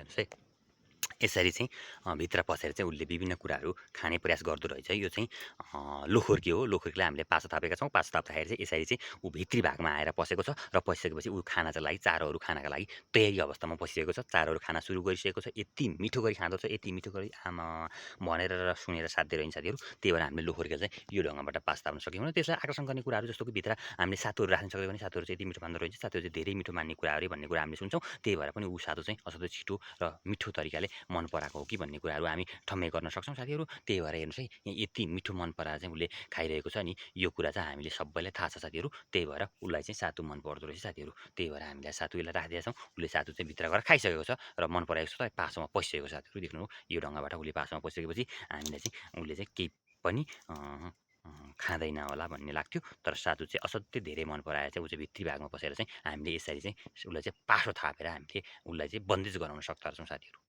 हेर्नुहोस् है यसरी चाहिँ भित्र पसेर चाहिँ उसले विभिन्न कुराहरू खाने प्रयास गर्दो रहेछ। यो चाहिँ लोखर्के हो। लोखर्केलाई हामीले पाछो थापेका छौँ। पाछो थाप्दाखेरि चाहिँ यसरी चाहिँ ऊ भित्री भागमा आएर पसेको छ र पसिसकेपछि ऊ खाना चाहिँ लागि चारोहरू खानका लागि तयारी अवस्थामा पसिसकेको छ। चारोहरू खाना सुरु गरिसकेको छ। यति मिठो गरी खाँदो छ, यति मिठो गरी आमा भनेर र सुनेर साध्य रहन्छ साथीहरू। त्यही भएर हामीले लोखर्केलाई चाहिँ यो ढङ्गबाट पास थाप्न सक्यौँ। त्यसलाई आकर्षण गर्ने कुराहरू जस्तो कि भित्र हामीले सातुहरू राख्न सक्यो भने सातुहरू चाहिँ यति मिठो मान्दो रहेछ, सातुहरू चाहिँ धेरै मिठो मान्ने कुरा अरे भन्ने कुरा हामीले सुन्छौँ। त्यही भएर पनि ऊ सातु चाहिँ असाध्यै छिटो र मिठो तरिकाले मन पराएको हो कि भन्ने कुराहरू हामी ठम्मै गर्न सक्छौँ साथीहरू। त्यही भएर हेर्नुहोस् है यहाँ यति मिठो मन पराएर चाहिँ उसले खाइरहेको छ नि, यो कुरा चाहिँ हामीले सबैलाई थाहा छ साथीहरू। त्यही भएर उसलाई चाहिँ सातु मन पर्दो रहेछ साथीहरू। त्यही भएर हामीलाई सातु यसलाई राखिदिएका छौँ। उसले सातु चाहिँ भित्र गएर खाइसकेको छ र मन पराएको छ, पासोमा पसिसकेको छ साथीहरू। देख्नुभयो यो ढङ्गबाट उसले पासोमा पसिसकेपछि हामीलाई चाहिँ उसले चाहिँ केही पनि खाँदैन होला भन्ने लाग्थ्यो। तर सातु चाहिँ असाध्यै धेरै मन पराएर चाहिँ ऊ चाहिँ भित्री भागमा पसेर चाहिँ हामीले यसरी चाहिँ उसलाई चाहिँ पासो थापेर हामीले उसलाई चाहिँ बन्देज गराउन सक्दो रहेछौँ साथीहरू।